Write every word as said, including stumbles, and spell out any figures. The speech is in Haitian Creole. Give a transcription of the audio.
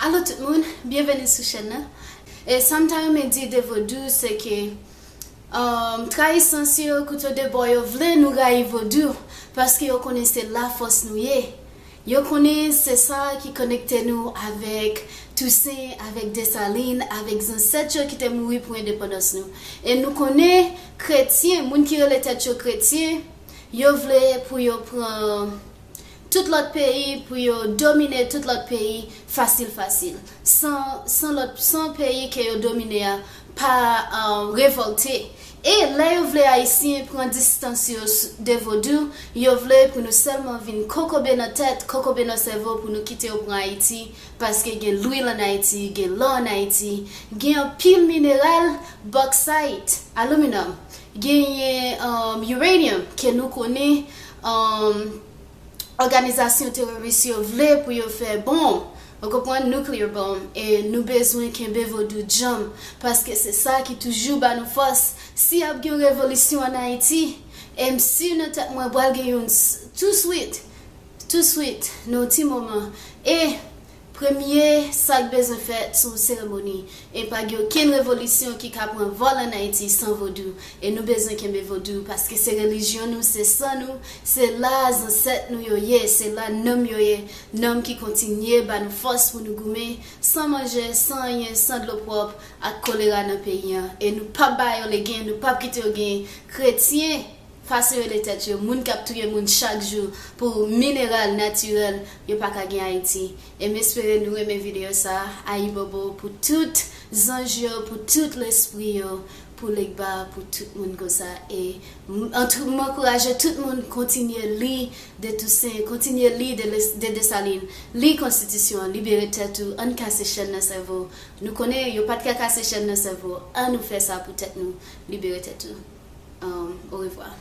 Alo tout moun, byenveni sou chèn nan. E sa m ta renmen di de vodou, se ke um, trayisan, si yo kout yo de bò, yo vle nou rayi vodou, paske yo konnen se lafòs nou ye. Yo konnen se sa ki konekte nou avèk Tousen, avèk Desalin, avèk zansèt yo ki te mouri pou endepandans nou. E nou konnen kretyen, moun ki rele tèt yo kretyen, yo vle pou yo pran tout lòt peyi, pou yo domine tout lòt peyi fasil fasil, san, san lòt, san peyi ke yo domine a pa uh, revòlte. E lè yo vle Ayisyen pran distans yo de vodou, yo vle pou nou sèlman vin kokobe nan tèt, kokobe nan sèvo, pou nou kite yo pran Ayiti, paske gen lwil ann Ayiti, gen lò ann Ayiti, gen anpil mineral, bauxite, aluminum, genyen um, uranium ke nou konnen um, òganizasyon teworis yo vle pou yo fè bonm, ou konprann, nuclear bomb, e nou bezwen kenbe vodou djanm, paske se sa ki toujou ba nou fòs. Si ap gen yon revolisyon ann Ayiti, e m si nan tèt mwen pral gen youn touswit, touswit, nan yon ti moman. E premye, sa k bezwen fèt, se yon seremoni. E pa gen okenn revolisyon ki ka pran vòl ann Ayiti san vodou. E nou bezwen kenbe vodou, paske se relijyon nou, se san nou, se la zansèt nou yo ye, se la nanm yo ye, nanm ki kontinye ba nou fòs pou nou goumen, san manje, san anyen, san dlo pwòp, ak kolera nan peyi an. E nou p ap ba yo legen, nou p ap kite yo genyen. Kretyen, fason yo rele tèt yo, moun k ap touye moun chak jou pou mineral natirèl, yo pa ka gen Ayiti. E m espere nou renmen videyo sa a. Ayibobo pou tout zanj yo, pou tout lespri yo, pou Legba, pou tout moun konsa. E m ankouraje tout moun kontinye li de Tousen, kontinye li de Desalin, li konstitisyon an, libere tèt ou, ann kase chèn nan sèvo. Nou konnen yo pa t ka kase chèn nan sèvo, ann nou fè sa pou tèt nou, libere tèt ou. Um, orevwa.